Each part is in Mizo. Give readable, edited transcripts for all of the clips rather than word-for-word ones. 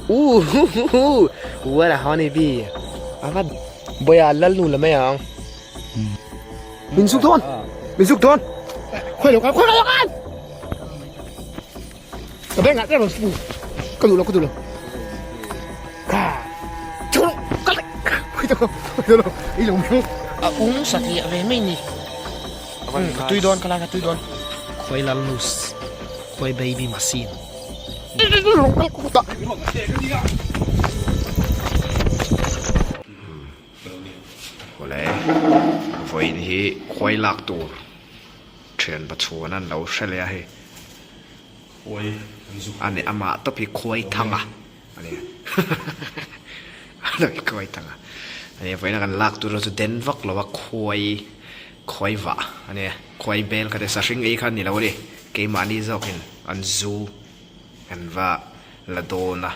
Ooh what a honey bee ava boya lalnu la mai ang min zuk dawn min zuk dawn khawi lo kal khawi lo kal ka beng ah te rawn fu ka duh lo ka duh lo kha chu kal khawi lo khawi lo i lo meng a ung satliah ve mai ni ka tui dawn ka lai ka tui dawn khawi lalnu khawi baby machine Awle vawiin hi khuai lak tur thian pachuan an lo hre leh a hei ani amah tawp hi khuai thang a ani khuai thang a ani vawiin a kan lak tur chu den vak lo a khuai khuai vah ani khuai bel kha te sahring ei kha a ni lo a ni keimahni zawkin an zu kan va la dawn a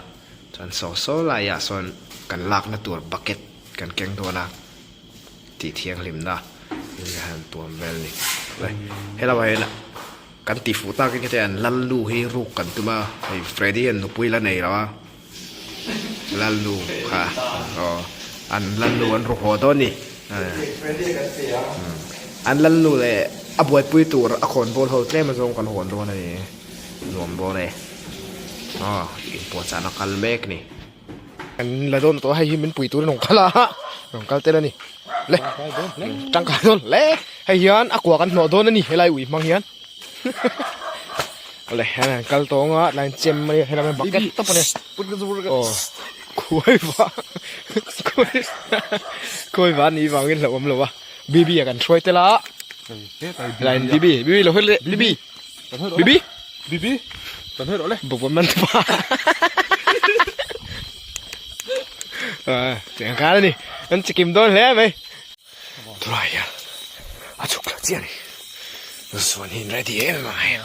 chuan saw saw laiah sawn kan lakna tur bucket kan keng dawn a tih thianghlimna in ka han tuam vel a ni helaiah hian kan ti fuh takin hetiang an lalnu hi ruk kan tum a hei Freddy hian nupui la nei lo a lalnu kha aw an lalnu an ru haw dawn a ni an lalnu leh a buaipui tur a khawnbawl ho tlem azawng kan hawn dawn a ni. Nuam dawn e. Aw inpuahchahna kal mek ni. Kan la dawn tawh a hei hi min pui turin rawn kal a rawn kal tel a ni. Le tangkai dawn hle hei hian a kua kan hnawh dawn a ni helai ui hmang hian. Le hian an kal tawng a tlai chem a ni helai ah bucket tawp a ni. Aw khuai va khuai va ni vangin hlauhawm lo a Bibi a kan hruai tel a. Tlai Bibi Bibi lo hawih leh Bibi. Bibi Bibi kan hawih rawh le Bawkbawn man pa Cheng khan ani an chikim dawn hle mai Tunah hian a chhuk thla chiah ani Zuan hi in ready em em ang hei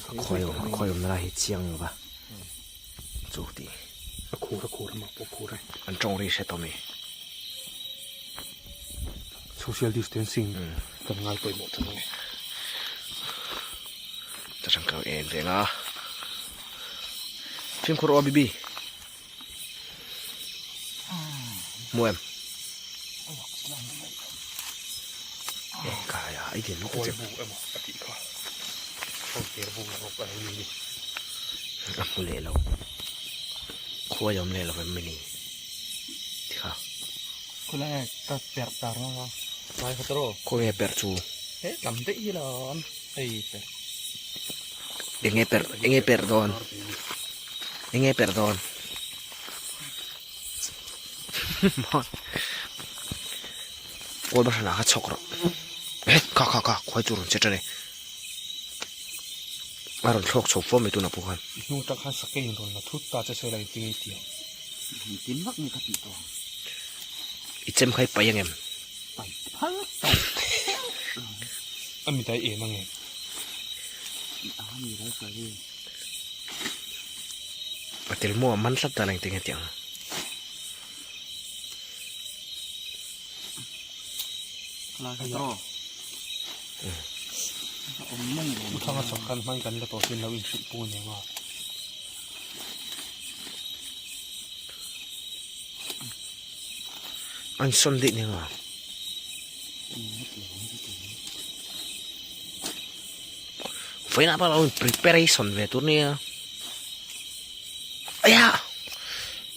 Khawi awmna lai hi chiang lo va chu ti. A khur a khur amah pawh khur e. An tawng ri hre tawh mi. Social distancing kan ngai pawimawh thin ang e. Ta tang kau en reng a. Fimkhur aw bibi. Mu em. E kai a i din lutuk che. Bu emaw a tih kha. Thawlter bu rawk a lo ni. A hmu leh lo. Khuai awm leh lo em mini. Tikha. Khulai nge ka perh tar na kha. Lai kha tawh. Khawi nge perh chu? He tlam daih hi la awm. Hei perh. Enge perh enge perh dawn. Enge perh dawn. Kawl bahranah kha chhawk rawh. Eh kha kha kha khuai chu rawn che tan e. A rawn thlawk chho fo mai tunah pawh khan. I hnu tak khan sakei in rawn la thut ta che se la engtin nge i tih ang. Engtin vak nge ka tih tawh ang. I chem kha i paih ang em? Paih phal tawh. A mit a i en ang em? A mi ral ka ri. A tel maw a man tlat dan engtin nge tih ang. Uthanga chak khan hman kan la tawh sin lo inhrilh pung aniang a. An sawn daih aniang a. Vawiinah pawh lo preparation ve tur nia. Aya!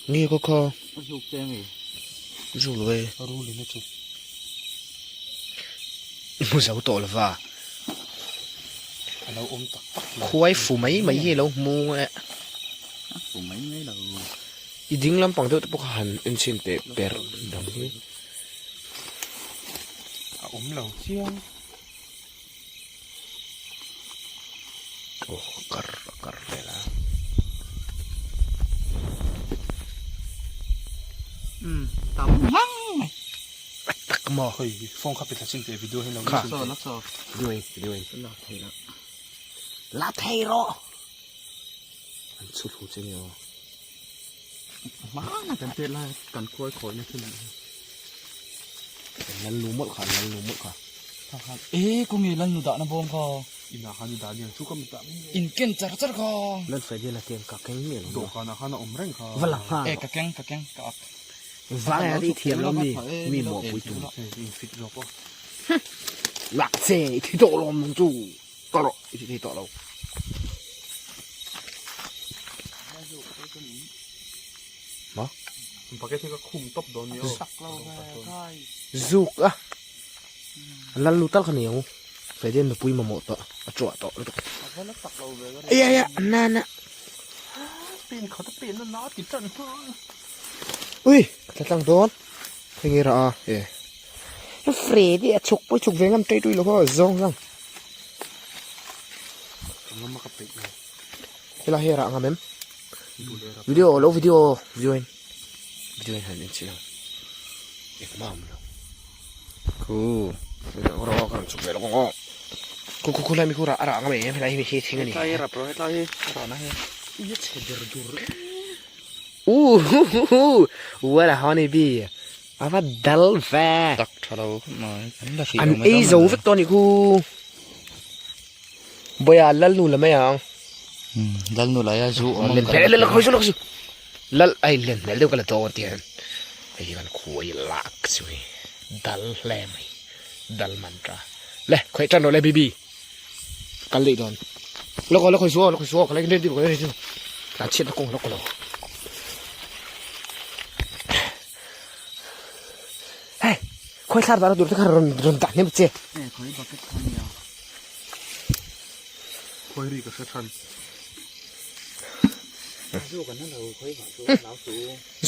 Nge khaw khaw. A zuk che nge? Zuk lo e. A rul in a chuk. I hmu zo tawh lova. A lo awm tak tak lo. Khuai fu mai mai hi a lo hmu e. A fu mai mai lo. I ding lampang deuh te pawh kha han en chhin teh per dang hi. A awm lo chiang. Aw kar a kar vel a. Umm tam ngang mai. A tak maw. Hei phone kha pe thla chin teh video hi lo Kha. Saw la saw. Video in video in. La thei la. La thei rawh. An chhu thu che nge aw. Hmana kan tet lai kan khuai khawi na thil. Lal nu mawlh kha lal nu mawlh kha. E kawng nge Lalnu dahna bawm kha. Inah khan i dah lian chu ka mitah mai. In ken char char kha. Lal Freddy-a la tiang ka keng miah lo. Dawhkanah khan a awm reng kha. Va la nghal. E ka keng ka keng ka ak. Vang a i thiam lo mi mi mawhpui tum. In fit zawk aw. Lak che i thi tawh lo ang chu. Ka rawh i thi thei tawh lo. Ma? Bucket hi ka khum tawp dawn ni aw. Zuk a. Lal lu tal kha ni ang u. Freddy-a nupui mamawh tawh a chhuah tawh lutuk. Aya aya na na. Pen khat a pen na na ti tan nghal. Ui ka tla tlang dawn. Hei nge rah a e. Freddy a chhuk pawh i chhuk ve ngam tei tui lo khaw zawng lang. Ngam a ka peih lo. Helai hi a rah ngam em? Video lo video video in video in han en chhin ang. Engmah a awm lo. Khu ro ka rawn chhuk ve lawk ang aw. Khu khu khu lai mi khu rah a rah ngam em helai hi mi hi thing a ni. Hetlai hi rap rawh hetlai hi rah na hi. Ui a chhe ber dur em. Ooh what a honey bee a va dal ve. Tak tha lo khawp mai. An la hrih An ei zo vek tawh a nih khu. Bawiah Lalnu la mai ang. Lalnu la ya zu awm ang. Len len khawi zu khawi zu. Lal ai len hmel deuh ka la dawn ti hian. Hei hi kan khuai lak chu hei dal hle mai. Dal mantra. Le khawi tan rawh le bibi. Kal daih dawn. Lawk aw la khawi zu aw la khawi zu aw ka la ready ka la ready. Tlan chhiat na kawng lawk lo. Hei khawi thlar dahna tur te kha rawn rawn dah hnem che. Khawi bucket kha nia. Khawi ri ka hre than.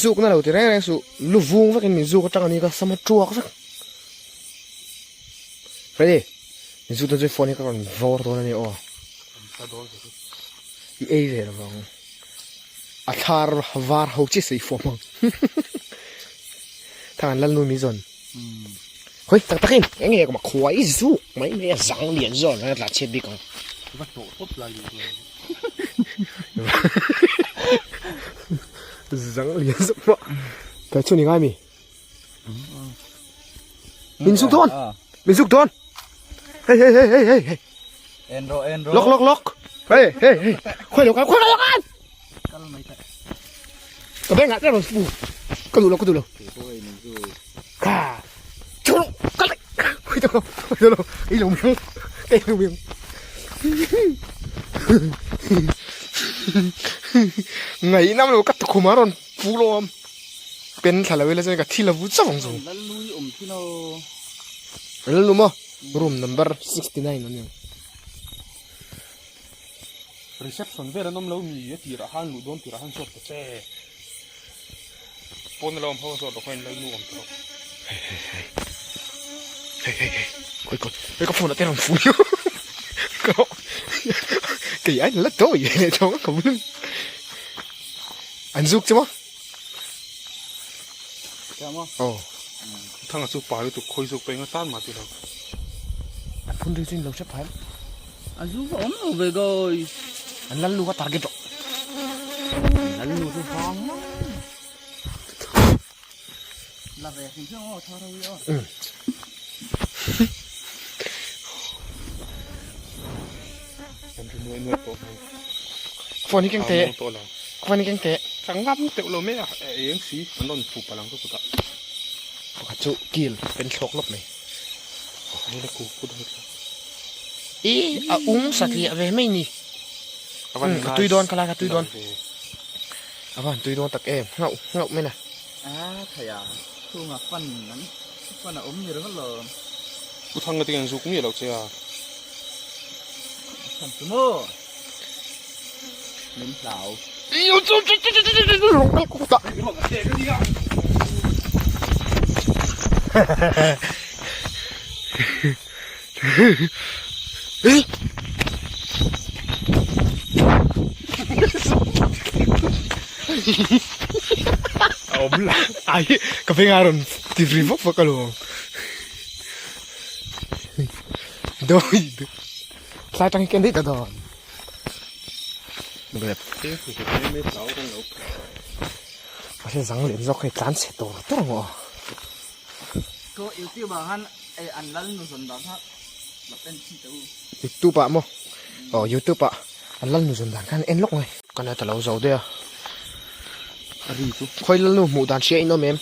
Zuk na lo ti reng reng suh lu vung vekin min zuk atang ani ka sama tuak vek. Ready min zuk dawn chuan phone hi ka rawn vawr dawn ani aw. I ei ve lovang a thlar var ho chiah sawi fuam ang. Thang an lalnu mi zawn. Hoi tak takin eng nge ka khuai zuk mai mai a zang lian zawn a tla chhiat bik ang. Va hnawh tawp lai ni chuan. Zang lian zawk mah. Ka chu ni ngai mi. Min zuk dawn. Min zuk dawn. Hey hey hey hey hey hey. En ro en ro. Lok lok lok. Hey hey hey. Khoi lo kan khoi lo kan. Kal mai ta. Ka beng ah te rawn fu. Ka duh lo ka duh lo. Kha. Chu ka le. Khoi to khoi lo. Ei lo miang. Ei lo miang. Ngai nam lo ka tukhum a rawn pu lo am. Pen thla lo ila chuan ka thi lo vu chauh ang chu. Lal lui awm thin aw. Lal lu maw? Room number 69 an ni ang. Reception vel an awm lo mi a tirah khan luh dawn tirah khan zawt ta che. Pawn la awm ho zawt loh khan in lalnu awm ta rawh. Hei hei hei. Hei hei hei. Khawi khawi. Hei ka phone ah te rawn fu Ka kei ai la dawi ve leh thawng a ka bul. An zuk che maw? Aw. Thanga chu pa lutuk khawi zawk pawh enga tan mah ti lo. An phun ri chu in lo hre phai. A zu va awm lo ve guys. An lal lu ka target rawh. Lal lu chu vang ngawt. La ve hrim hrim aw thar ho hi aw. Kan ri nuai nuai tawh mai. Phone hi keng teh. Phone hi keng teh. Ka ngam teuh lo mai a, eng si an rawn fu palh ang ka kutah. Pakhat chu kil pen thlawk lawp mai. Nila ku ku dawn thlawk. I a ung satliah ve mai ni. A tui dawn ka lai ka tui dawn. A van tui dawn tak em ngauh ngauh mai na. A thei a chhungah fan an fan a awm ni ringawt lo. Pu Thanga te hian zuk miah lo che a. A chhan chu maw? Min hlau. Ai ka veng a rawn ti ri vak vak alawm. Dawi tlai tang hi ken daih ta dawn. Mahse zang lem zawk hei tlan chhe tur tur ang aw. Ko YouTube ah khan an lal nu zawn dan kha. Youtube ah maw aw youtube ah an lalnu zawn dan khan en lawk mai. Ka net a lo zo daih a. Khawi lalnu hmuh dan hria in awm em?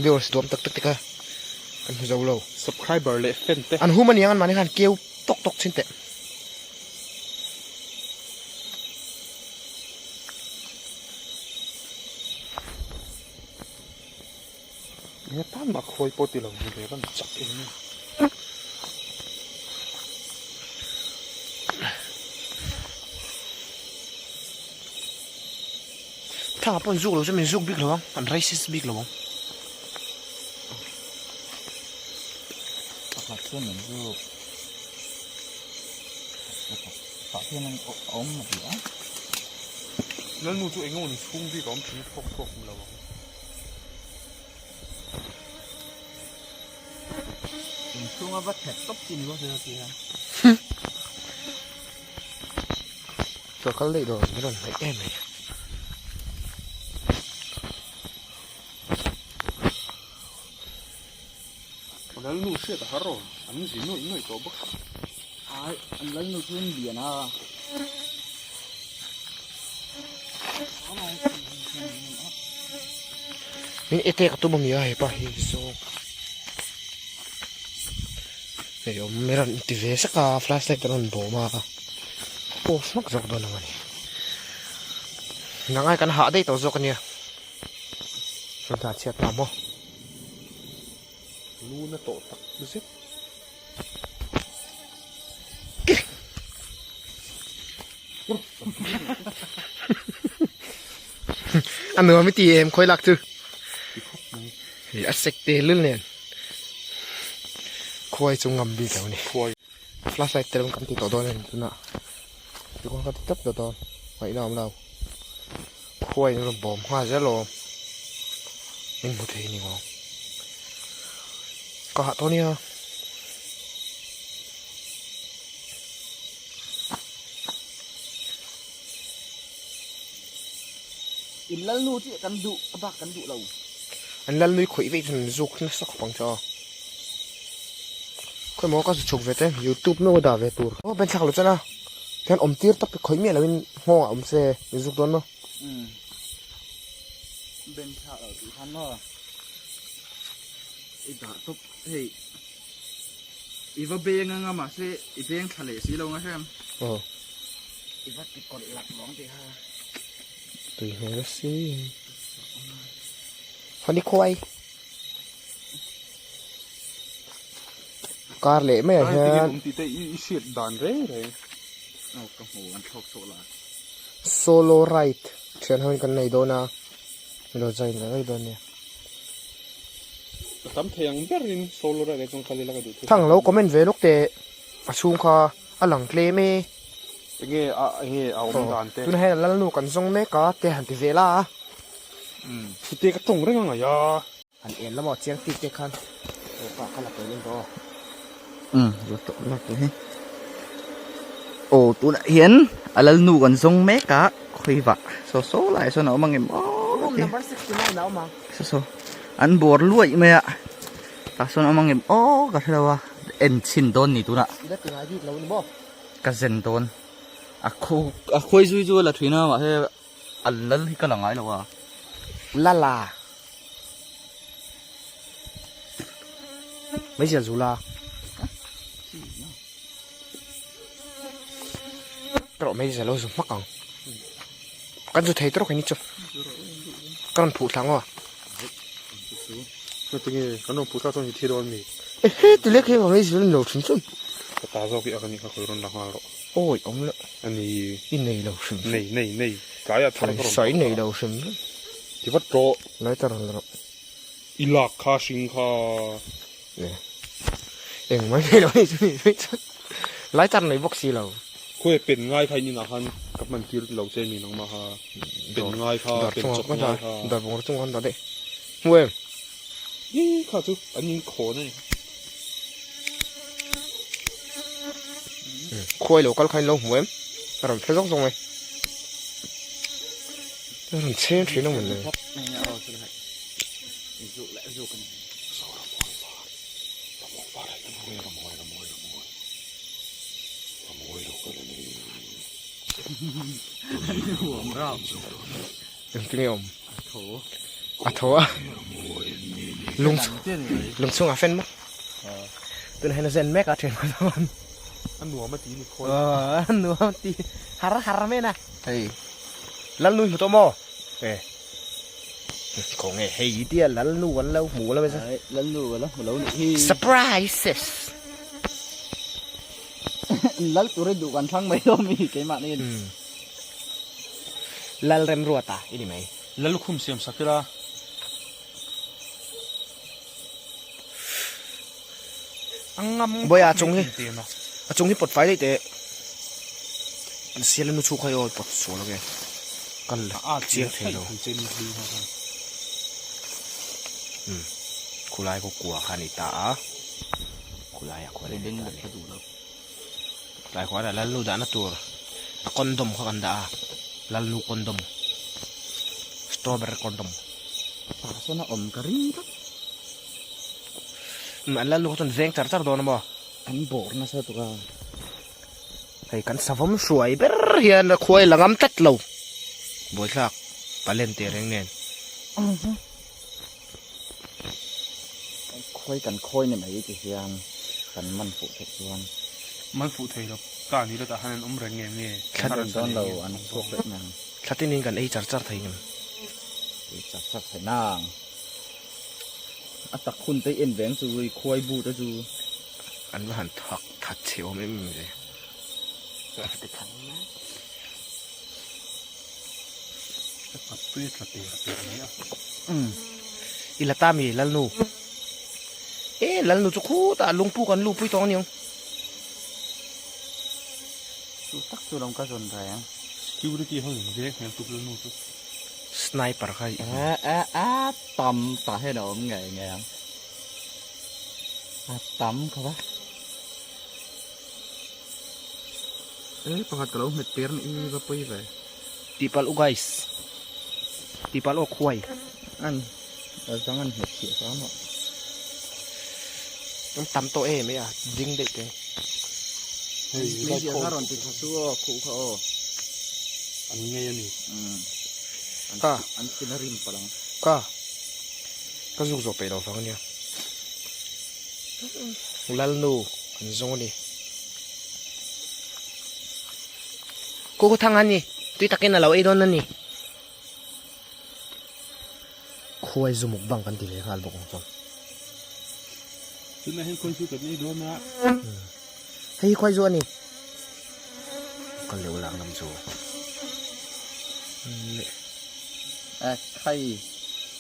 Viewers duam tak tak te kha kan hmu zo lo. Subscriber leh fan te. An hum aniang an mahni khan keu tawk tawk chin teh. Enge tan mah khawi pawh ti lo ni ve rawn chak em em. Thanga pawh an zuk lo chu min zuk bik lo ang, an racist bik lo ang. Pakhat chuan min zuk. Tah hian an awm a ti a. Lalnu chu eng emaw ni chhung bik a awm thin a thawk chhuak lo ang. Inchhunga va thek tawp chi ni bawk se ti a. Chaw kal daih dawn min rawn hnaih em mai. Lalnu hriat a har aw, an zi nuaih nuaih tawh bawk. Ai, an lalnu chu an lian a. Min ete ka tum ania hepa hi zawng hei awm mai rawn inti ve sak a flashlight a rawn bawm a off hmak zawk dawn ang a ni nangai kan hah daih tawh zawk ania rawn dah chhiat ta maw. Luna tawh tak zet. A nuam i ti em khawi lak chu a sek te lul nen khuai chu ngam bik lo a ni flashlight te kan ti tawh dawn a ni tunah tikhawn ka ti tawp tawh dawn ngaihna a awm lo khuai in a rawn bawm nghal zel awm min hmu thei a ni maw ka hah tawh a nia. In lalnu chiah kan duh a bak kan duh lo. An lalnui khawih veih chuan an zuk nasa khawp ang che aw. Khawi maw ka zu chhuk ve te youtube meuh a dah ve tur. Aw ben thlak lo chuan a tihian awm tir tak khawih miah loin nghawng ah awm se in zuk dawn maw. Umm ben thlak lo tih khan maw i dah tawp hei. I va beng anga mahse i beng thla leh si lo nga hrem. Aw. I va ti kawlh lak lawng tih kha. Tui hmel a si. Honey khuai. Kar leh mai ah hian. Awm tih te i hriat dan reng reng. Aw ka hmu an thlawk chhuak la. Solo ride thian ho in kan nei dawn a. Lo join ve mai dawn nia. Ka tam thei ang berin solo ride ah chuan kal ila ka duh thei. Thang lo comment ve lawk teh a chhung kha a lang tlem e. Enge a enge a awm dan te. Tunah hian a lalnu kan zawng mek a te han ti ve la a. Thute ka tawng reng a ngaih a. Han en lamah chiang tik te khan aw ka la tel in rawh. Umm la tawh la tawh hi. Aw tunah hian a lalnu kan zawng mek a khawi vah saw saw lai sawn a awm ang em aw Room number 69 a awm ang. Saw saw an bawr luaih mai a tah sawn a awm ang em aw ka hre lo a en chhin dawn ni tunah. I la ti ngai bik lo ni maw? Ka zen dawn a khaw a khawi zui chu a la thin a mahse a lal hi ka la ngai lo a. Lala. Mai zial zu la. Tawh mai zial lo zu hmak ang. Kan zu thei tawk ini chu. Ka rawn phuh thla ngaw. Tinge kan rawn phuh thla chuan i thi dawn mi? Ehe ti lek hi mai zial lo thin chun. Ka ta zawk i a ka nih kha khawi rawn la nghal rawh. Awi awm lo. Ani. I nei lo hrim. Nei nei nei. Tlaiah thar ka rawn Sawi nei lo hrim. Ti vat rawh. Lai ta rawn la rawh. I lak kha hring kha. Eng mai nei lo ni chu ni mai chuan. Lai tar nei bawk si lo. Khawi pen ngai kha in inah khan ka hman tir lo che mi nangmah kha. Pen ngai kha, pen chawp ngai kha. Dar bungraw chungah khan dah daih. Hmu em? Ih kha chu an in khawn a ni. Khuai lo kal kha in lo hmu em? A rawn phe zawk zawk mai. A rawn chheng thin a mun le. Engtin nge awm? A tho a. Lung lung chungah fan maw? Tunah hian a zen mek a thian hma chuan. A nuam a ti ni khawi. A nuam a ti har har mai na. Hei. Lalnu hmu tawh maw? E. Khaw nge hei i tia Lalnu an lo hmu lo mai. Lalnu a lo hmu lo nih hi. Surprises. Lal tur i duh kan thlang mai dawn mi keimahni in. Lal remruata i ni mai. Lallukhum siam sak ila. A ngam Bawiha a chung hi a chung hi pawt fai daih teh. Sial a nu chhuk hai aw pawt sual ange. Kal chiang thei lo. Umm khulai khaw kua kha a ni ta a. Khulaiah khuan a ni ta a ni. Tlai khuan ah Lalnu dahna tur a condom kha kan dah a, Lalnu condom, strawberry condom. Tah sawn a awm ka ring tlat. Umm an Lalnu kha chuan veng char char dawn a maw? An bawr nasa tuk a. Hei kan savawm hruai ber hian a khuai la ngam tlat lo. Buaithlak palen teh reng nen. Khawi kan khawi ni mai ti hian kan man fuh theih chuan. Man fuh thei lo ka ni la tah hian an awm reng nge nge. Thla dawn dawn lo an chhuak leh nang. Thla tin in kan ei char char thei ngem. Ei char char thei nang. A tak hun te en veng chu i khuai bu te chu. An va han thak that chhe awm em em ve. I la ta mi Lalnu. E Lalnu chu khutah lungpu kan luhpui tawng aniang. Chu tak chu lam ka zawn reng. Security ho in veng hmel tuk Lalnu chu. Sniper kha i. A a a tam ta hian a awm ngei ngei ang. A tam khawp a. E pakhat ka lo hmet tir ni i va pui ve. Tihpalh u guys. Tihpalh aw khuai. An a zang an hmet chhiah sa maw. An tam tawh em e a ding daih te. Hei meizial kha rawn ti tha su aw khuh kha aw. An ngei a ni. Umm. Ka. An thin a rim palh ang. Ka. Ka zuk zawh peih lo vang ania. Lalnu an zawng a ni. Kawk thang a ni, tui takin a lo ei dawn a ni. Khuai zu mukbang kan ti leh nghal bawk ang chuan. Tunah hian khuai zu kan ei dawn a. Hei hi khuai zu a ni. Ka leu lang lam chu. Le. E khai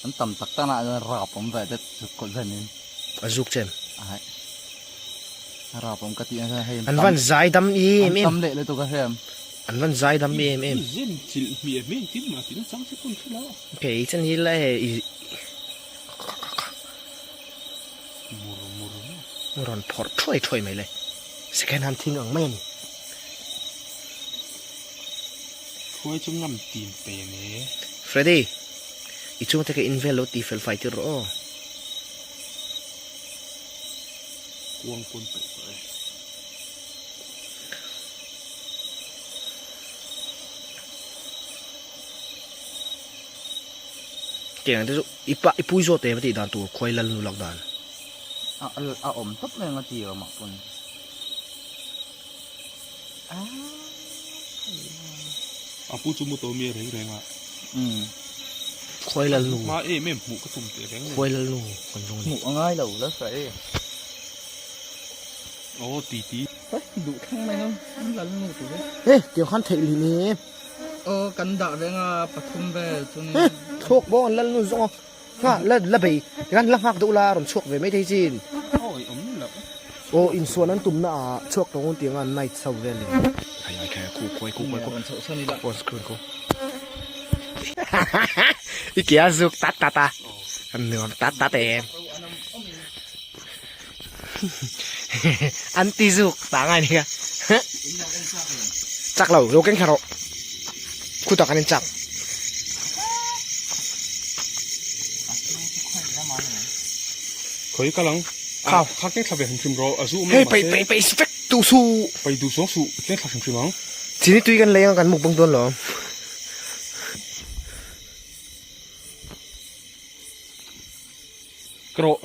an tam tak tak na rap awm ve det zuk kawt zen in. A zuk chen. Ai. Rap awm ka tih nasa hei an van zai dam em em. An tam leh lutuk a hrem. An van zai dam em em. Zin chilh hmiah hmiah engtin mah tih nachang che pawn thil a. Okay i chan hi la he i Mur mur mur. Rawn phawrh thuai thuai mai le. Second hand thing ang mai a ni. Khuai chu ngam tim pe ne. Freddy, i chungte ka in vel lo ti fel fai tir rawh aw. Kuang pawn paih tawh e. Keng te chu i pa i pui zawt em a tih dan tur khuai lal nu lak dan. A a awm tawp mai ang a ti awm ah pawn. A pu chu mu tawh mi reng reng a. Umm. Khuai lal nu. Hma em em hmuh ka tum teh reng nei. Khuai lal nu kan zawng a ni. Hmuh a ngai lo la hra e. Aw ti ti. Hei duh thleng mai no an lal nu tur e. He tiang khan theih lih ni. Aw kan dah reng a pathum vel chuan. He thluak bawk an lal nu zawng a. Nghah la la bei tikhan la nghak deuh la rawn chhuak ve mai thei chin. Awi awm loh. Aw insuan an tumna ah chhuak tawng un tiang a night chho vel in. Khai ai khai khu khuai khu khuai khu. Phone screen khu. I ke a zuk tat tat a. An nuam tat tat em. An ti zuk ta ngai nia. Chak lo, lo keng kha rawh. Khutah kan in chak. Khawi ka lang. Kha. Kha keng thla ve hrim hrim rawh. A zu awm Hei lo pei mahse. pei pei vek duh suh. Pei duh suang suh. Keng thla hrim hrim ang. Chini tui kan lei ang kan mukbang dawn lo. Ka rawh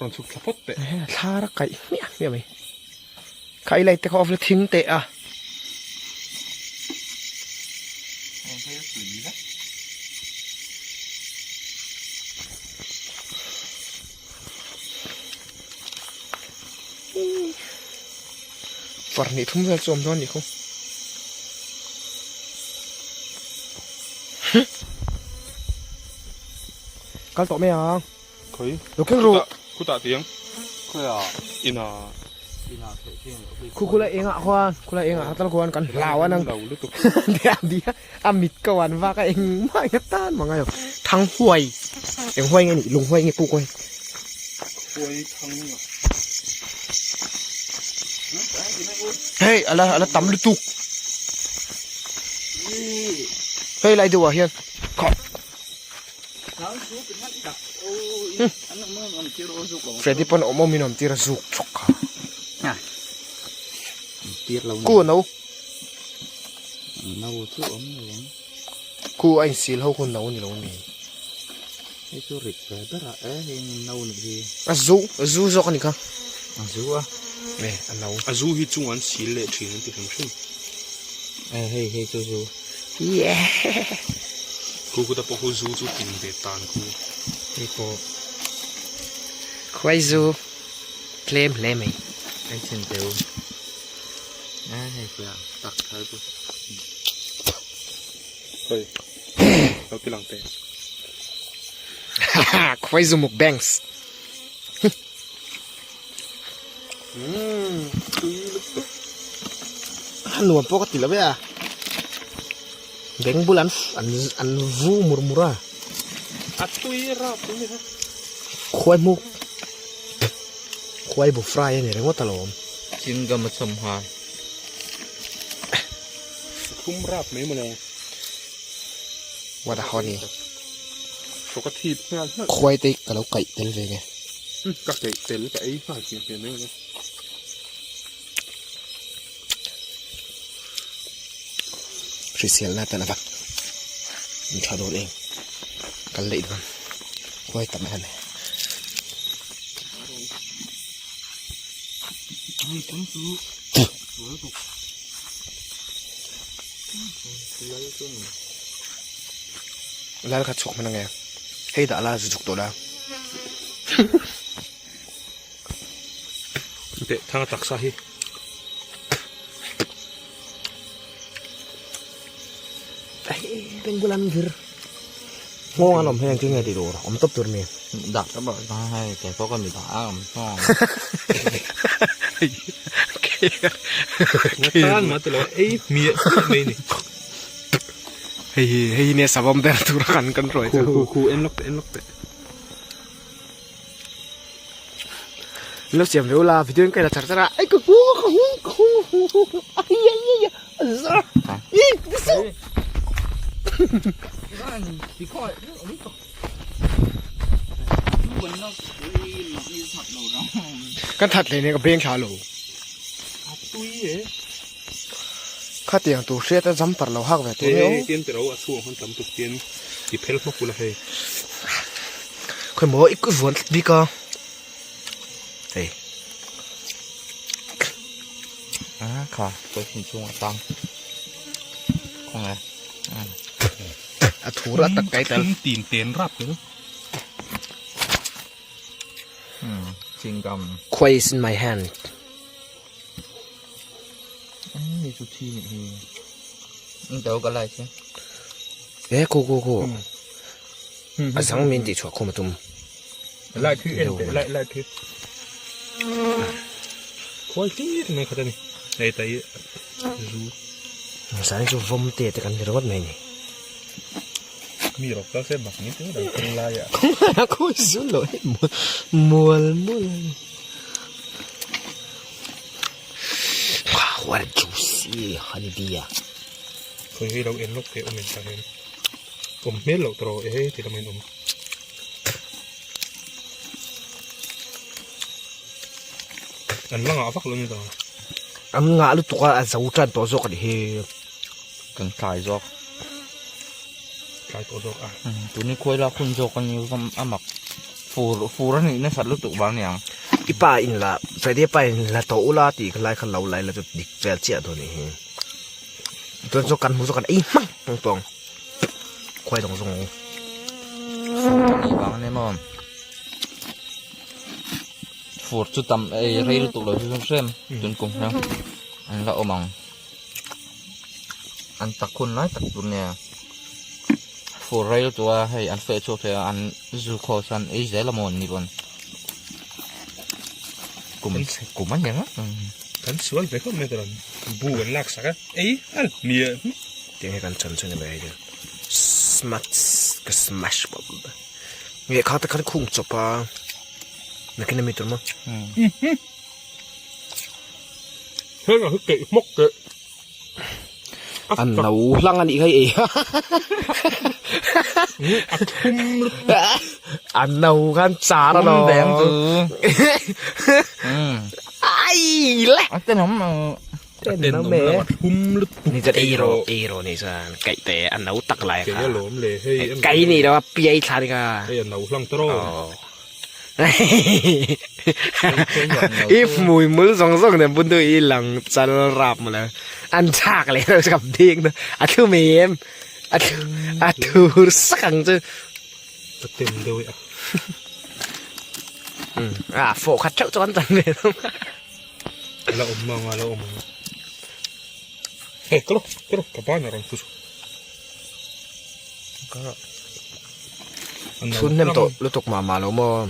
rawn chhuk thla phawt teh. Thla ra kaih hmiah hmiah mai. Kha i light te kha off la thing teh a. Farhnih thum vel chu awm dawn a nih khu. Kal tawh mai ang. Khawi? Lo keng ru. Khutah tiang. Khawiah? Inah. Khu khu la engah khuan, khu la engah tal khuan kan hlau a nang. Lo lutuk. Dia dia a mit ko an vak a engmah eng atan mah ngai lo. Thang huai. Eng huai nge nih? Lung huai nge puk huai? Huai thang a. Hei ala ala tam lutuk. Hei lai deuhah hian khaw. Freddy pawn awm awm in awm tir a zuk chuk kha. Ku no. No chu awm lo ang. Ku a insil ho khu no ni lo ni. Hei chu rit ve ber a e hei no ni hi. A zu a zu zawk a ni kha. A zu a. E a no. A zu hi chung an sil leh thin an ti hrim hrim. E hei hei chu zu. Yeah. Khu khu ta pawh khu zu chu tin ve tan khu. Hei pawh. Khuai zu tlem hle mai. Hei chhin teu. E hei pawh tak thar chu. Khoi. Lo ti lang teh. Khuai zu mukbangs. Umm tui lutuk. A nuam pawh ka ti lo e a. Beng bul an an vu mur mur a. A tui rap ni kha. Khuai hmuk khuai bu fry a ni ringawt alawm. Chingam a chawm nghal. Thum rap mai mawle. What a honey. Hrawk a thip nghal hnalh. Khuai te ka lo kaih tel ve nge. Ka kaih tel ka ei nghal hmiah hmiah mai mawle. Hriselna tan ava in tha dawn em kal leh dawn khuai tam em. Lal kha chhuak hman ange hei dah la zu chuk tawh la. Teh thang a taksa hi. Bengulan vir nghawng an awm hian engtin nge tih tur awm tawp tur mi. Dah tawp ah chuan hei kei pawh ka mi dah a awm nghawng. Tan mah tilo ei hmiah hmiah mai ni. Hei hi hei hi nia savawm ber tur a kan kan ruai chu. Khu khu en lawk teh en lawk teh. Lo siam ve ula video in ka ila char char a ai ka hu ka hu ka hu ai ai ai za i bisu kan that hle ne ka beng thla lo khatiang tur hriat a jumper lo hak ve tur ni aw tian tiro a chhung han tam tuk tian ti phel hmak ula hei Khawi maw i kut vuan tlat bik a hei a kha kawr hmun chhungah tang khawnge a thur a tak kai tel tin ten rap tel chingam khuai is in my hand ni chu thi ni hi ang teu ka lai che e ku ku ku a zang min tih chhuah khum a tum lai thi en teh lai lai thi khuai hlir mai khat a ni hei tai zu zan chu vawm te te kan ni ringawt mai ni mi rawk ta se bak ni te dang kawng lai ah khawi zu lo hi mual mual Wow, what a juicy honey bee ah. Khawi hi lo en lawk teh awm in tah hian awm hmel loh tawh e ti lam in awm. An la ngah vak lo ni ta. An ngah lutuk a, a zo tan tawh zawk a ni hi. Kan tlai zawk. Tlai tawh zawk a. Tuni khuai lak hun zawk a ni a mak fur fur a nih nasat lutuk vang aniang. I pa in la Freddy pa in la tawh ula tih kha lai kha lo lai la chu dik vel chiah dawn nih hi. Chuan chu kan hmu chu kan ei hmang hmang tawh ang. Khuai dawng zawng ang u. Fur a nih vang ania maw. Fur chu tam ei rei lutuk lo chu hrem tun kum hian an la awm ang. An tak hun lai tak tur nia fur rei lutuk a hei an feh chhuak thei a an zu khaw chuan ei zel a maw an ni pawn kum kum a nia kan sual ve khawp mai tur an bu an lak sak a ei al mi tiang hi kan chan chu ni mai hei hian smash ka smash pawp nge kha te khan khung chawp a nakin ami tur maw. An no hlang a nih kha i ei a no khan char a lawm ai le a tenawm tenawm e ni chuan ei rawh ei rawh ni chuan kaih te a no tak lai kha kai ni lo a piai thla ni kha hei a no hlang tawh rawh I hmui mul zawng zawng nen bun chu i lang chal rap maw le an chak leh deuh chak ding na a thu mai em a thu a thur sak ang chu a tem deuh e a fawh khat theuh chuan tan ve thung a la awm ang a la awm ang hei ka lo ka lo ka ban a rawn pu chu Chhun hnem tawh lutuk mah mah lo maw?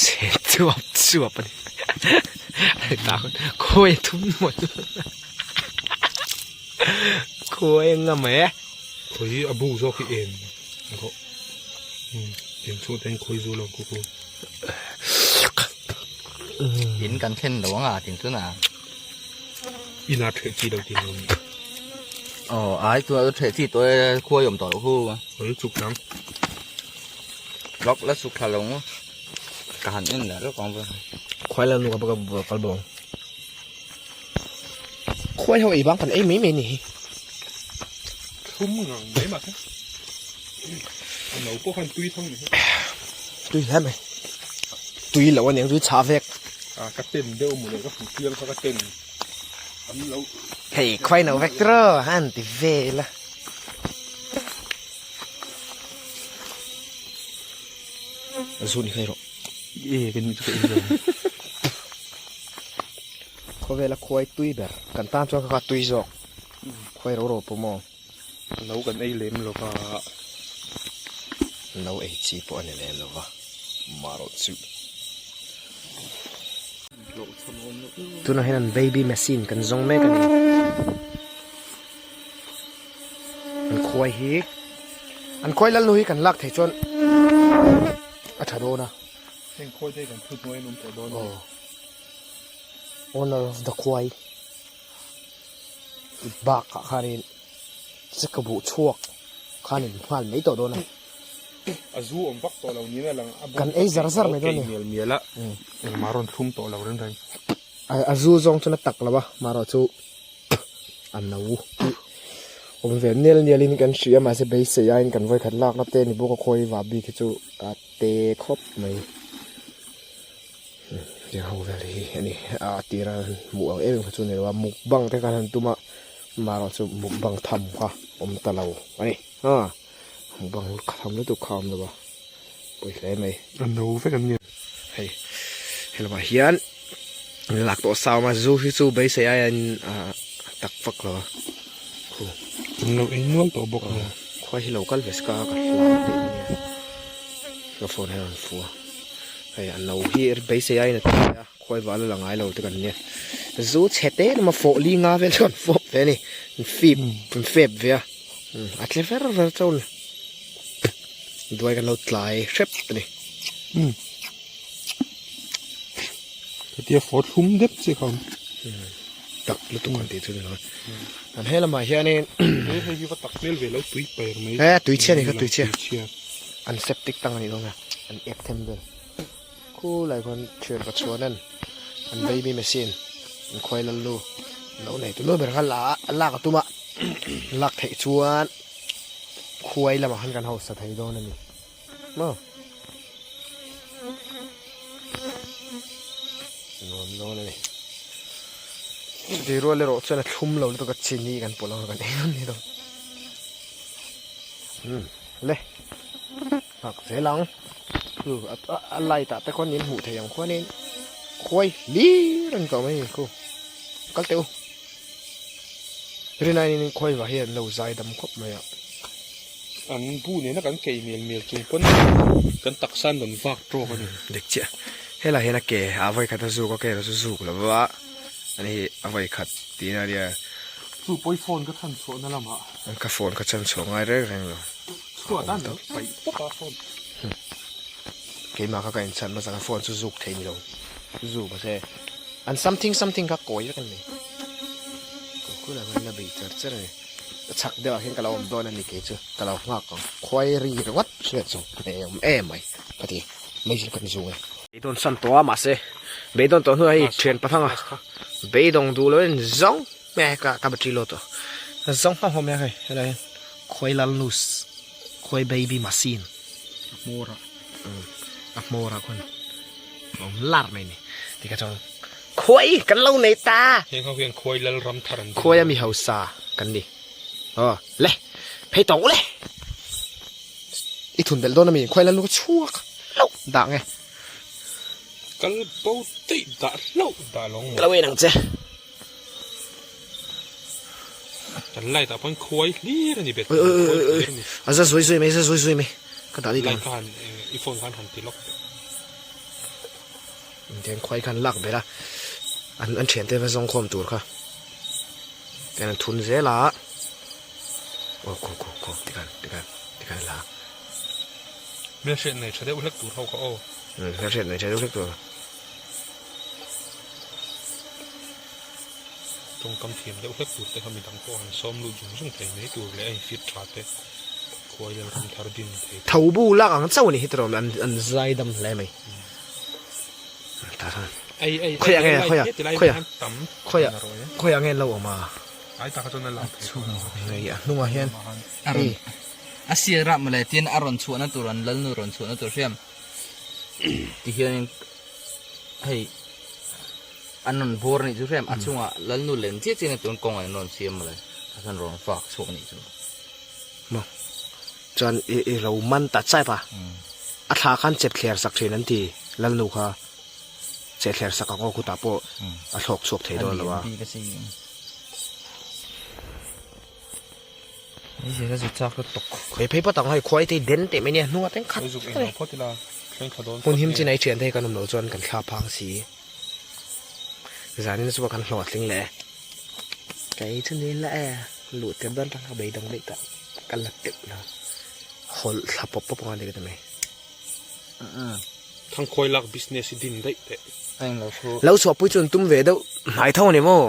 Chhe chuap chuap a ni. Khawi a thum maw chu. Khawi a ngam e. Khawi a bu zawk hi em rawh. Eng chhuah te hian khawi zu lo ku ku. In kan thlen lo anga tin chuna. Ina theh chi lo tin lo ni. Aw ai chu a theh chi tawh e khuai awm tawh loh hu. Oi chuk nang. Lok la chuk thla lo ngo. Ka han en leh lawk ang va. Khuai la nu ka baka kal bawng. Khuai ho ei bang kan ei mai mai ni hi. Thum ngang mai ma. No pawh khan tui thang ni. Tui hle mai. Tui lo aniang tui chhah vek. A ka ten deuh maw le ka hmu chiang kha ka ten. An lo. Hei khuai no vek tiraw han ti vel a. Zu ni khai rawh. E kan ni chu ka in zo. Khawvela khuai tui ber kan tan chuan kha kha tui zawk. Khuai ro ro pawh maw. No kan ei lem lo va. No ei chi pawh a ni lem lo va, marawh chu. Tunah hian an baby machine kan zawng mek a ni. An khuai hi, an khuai lalnu hi kan lak thei chuan a tha dawn a. Heng khuai te hi kan thu hnuai an awm tawh dawn a ni. Owner of the khuai. Bakah khanin chika buh chhuak khanin nghal mai tawh dawn a. A zu awm vak tawh lo niin a lang a. Kan ei zar zar mai dawn a ni. Mial mial a, engmah rawn thlum tawh lo reng reng. A zu zawng chuan a tak lo a, marawh chu a no tih awm ve nel nel in kan hria mahse beisei aiin kan vawikhat lakna te ni bawk a khawi vah bik hi chu a te khawp mai. Tiang ho vel hi a ni a tira hmuh ang em em kha chu a ni lo a mukbang te khan han tum a amaherawh chu mukbang tham kha awm ta lo a ni a mukbang tham lutuk kha a awm lo a pawi hle mai. A no vek an ni. Hei he lamah hian lak tawh sa a awm a zu hi chu beisei aiin a tak vak lo a khu. An lo ei nual tawh bawk a ni. Khuai hi lo kal ve se ka ka hlau teh nia ka phone hi a rawn fu a. Hei a no hi beisei aiin a ti a khuai vah la la ngai lo te kan nia zu chhe te emaw fawh li nga vel chuan fawp ve a ni an fip an fep ve a a tle ver ver chauh a ni duai kan lo tlai hrep a ni. Hetia fawh thlum dep chiah kha awm. Tak lutuk an tih chu ni lo an he lamah hianin He hei hi va tak hmel ve lo tui per mai. He tui chhia ni kha tui chhia. An septic tang a nih dawn a an ek them vel khulai khuan thian ka chhuan an an baby machine an khuai lal nu. Lo nei tu nu ber kha la a lak a tum a, lak theih chuan khuai lamah khan kan hausa thei dawn a ni maw. Nuam dawn a ni. Chutih rual erawh chuan a thlum lo lutuk a chini kan pawlh ang a kan ei dawn ni dawn. Umm le nghak zel ang chu a light ah te khuan in hmuh theih ang khuanin khuai hlir a ni tawh mai khu kal teh u rinaiin khuai vah hi an lo zai dam khawp mai a. An bu nena kan kei mial mial chung pawn kan taksa an rawn vak tawk a ni. Dik chiah helai hian a ke a vawi khat a zuk a ke erawh chu zuk lo va ani hi a vawi khat tihna a nia. Chu pawi phone ka chhan chhuahna lamah. Ka phone ka chhan chhuah ngai reng reng lo. Chhuah dan lo paih tawp a phone. Keimah kha ka inchhan hmasa ka phone chu zuk thei ni lo. Zuk mahse an something something kha kawi vek an nei. Kawkul ah khan la bei char char a ni. Ka chhak deuh ah hian ka lo awm dawn a ni kei chu ka lo nghak ang. Khuai ri ringawt hriat chu hne awm em mai ka ti. Meizel kan zung e. Beidawn san tawh a mahse beidawn tawh hnuah hei thian pathanga beidawng duh loin zawng Hmeh ka ka battery load tawh. Zawng hma hawm ya hei helai hian khuai lal nus khuai baby machine a hmawr ah a hmawr ah khuan a awm lar mai ni tikha chuan khuai kan lo nei ta heng ho hian khuai lal ram thar an khuai a mi hausa kan ni aw le phei tawng le i thun belh dawn ami khuai lal nu ka chhuak hlauh dah nge kal bo daih dah hlauh dah lo ka lo en ang che. Kan light ah pawn khuai hlir a ni bet khuai hlir a ni. A za zui zui mai a za zui zui mai ka dah dih light khan i phone khan han ti lawk teh. Engtiang khuai khan lak ber a an an thian te va zawng khawm tur kha tian an thun zel a aw khaw khaw khaw tikhan tikhan tikhan la. Hmelhriat nei tha deuh hlek tur ho kha aw. Hmelhriat nei tha deuh hlek tur. Tawngkam thiam deuh hlek tur te kha midang pawh han sawm lut zung zung thei mai tur leh a in fit tha te khuai lal ram thar din thei Tho bu lak ang chauh a ni hi tiraw an an zai dam hle mai. Ta khan. Ei ei Khawiah nge khawiah khawiah tam khawiah khawiah nge an lo awm a. Ai tak chuan a lang thei tawh lo. Hei a hnungah hian hei a sir ah mawle tin a rawn chhuahna tur an lalnu rawn chhuahna tur hriam ti hianin hei an rawn bawr anih chu hrem a chungah lalnu lem chiah chiah na tun kawng an rawn siam mawle tah chuan rawn fak chhuak anih chu. Maw chuan i i lo man ta chaip a a thla khan chep thler sak thin an ti lalnu kha cheh thler sak ang aw khutah pawh a thlawk chhuak thei dawn lo a. Khawi phei pawt ang hei khuai te hi den teh mai nia hnungah te khat hmun him chin a i thian te hi kan awm loh chuan kan thla phang si zanin chu kan hlawh a tling leh e kei chu ni la e luh tir dawn tang ka beidawng daih tawh ka la teuh lo hawlh thla pawp pawp ang a ni ka ti mai. Thangkhawi lak business hi din daih teh. Lo chhuahpui chu an tum ve deuh hnai tho a ni maw?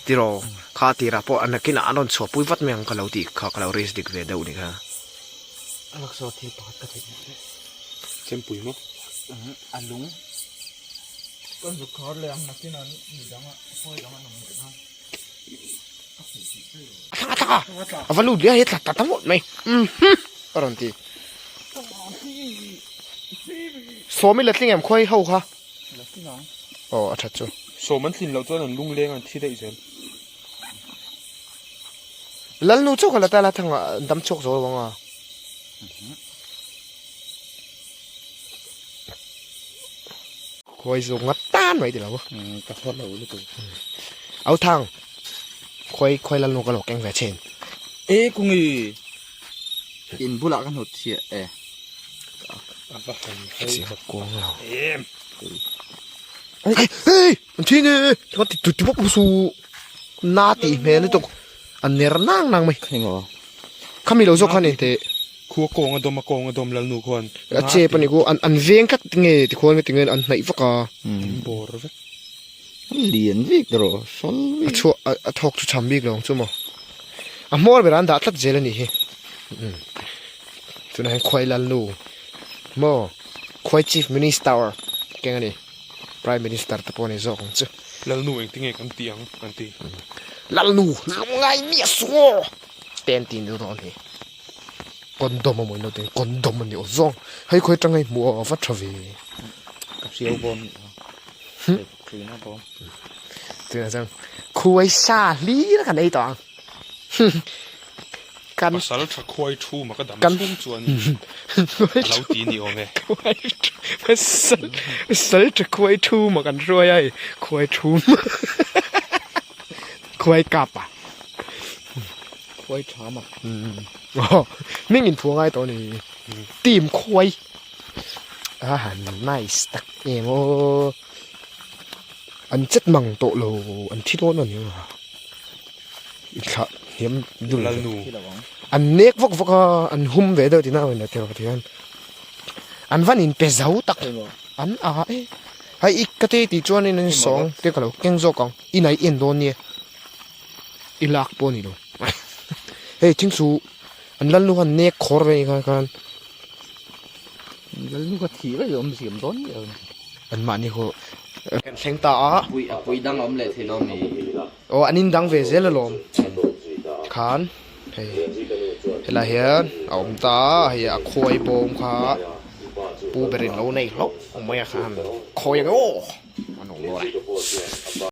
Tiraw kha tirah pawh a nakinah an rawn chhuahpui vat mai ang ka lo tih kha ka lo risk dik ve deuh ni kha. A laksaw thil pakhat ka theih hmuh leh. Chempui maw? A lung. Kan zuk khar leh ang nakinah midang a khawi dang an awm leh kha. A thlang a thlang a, a va lut leh a he tla ta ta ngawt mai. Umm a rawn ti. Sawm i la tling em khawi ho kha? Aw a that chu. Sawm an tlin loh chuan an lung leng an thi daih zel. Lalnu chauh kha la ta la thang ah an dam chhuak zo lo ang a. Khawi zawk ngat tan mai ti lo. Ka hawt lo lutuk. Au thang khawi khawi lalnu ka lo keng ve chin. E kungi in bulah ka hnut chhiah e. A va han hei. Chiang kuang lo. Hey hey an thi nge ka ti tu ti bawk su na ti hmel lutuk a ner nang nang mai. Khaingaw. Khami lo zawk khan eng teh. Khua kawng a dawm a kawng a dawm lalnu khuan. A chep a ni ku an an veng tlat nge tikhuan nge tinge an hnaih vak a. An bawr vek. An lian vek rawh sawl vek. A chhuah a thawk chu cham bik lo ang chu maw. A hmawr berah an dah tlat zel a nih hi. Tunah hian khuai lalnu maw khuai chief minister keng a ni. Prime Minister te pawh a ni zawk ang chu. Lalnu engtinge kan tih ang an ti. Lalnu lungngai miah suh aw! Te an tih ni dawn hi. Condom a maw in lo ti condom a ni aw zawng. Hei khawi atanga i hmuh a va tha ve. Ka hriau bawm nih kha. Tuina bawm. Tunah chuan khuai sa hlir kan ei tawh ang. Kan Pasal tha khuai thu mah ka dam chhung chuan a lo ti ni awm e. Khuai thu pasal pasal tha khuai thu mah kan hruai a hei khuai thu khuai kap a. Khuai tha mah. Aw hming in phuah ngai tawh a ni. Team khuai a han nice tak em aw. An chet mang tawh lo an thi dawn a ni ang a. I thlah hniam dul Lalnu. An nek vak vak a an hum ve deuh tihna a ni tiraw tihian an van in pe zo tak an a e hei i ka te tih chuan in an sawng te ka lo keng zawk ang i nai en dawn nia i lak pawh a ni lo hei thing chu an lalnu khan nek khawr ve khan khan Lalnu kha thih vek awm siam dawn miah lo an mahni ho kan thleng ta a pui a pui dang a awm leh thei lo mi. Aw an in dang ve zel alawm khan hei helai hian a awm ta a hei a khuai bawm kha pu berin lo nei hlauh mai a khan khawi ang aw an awm dawn a.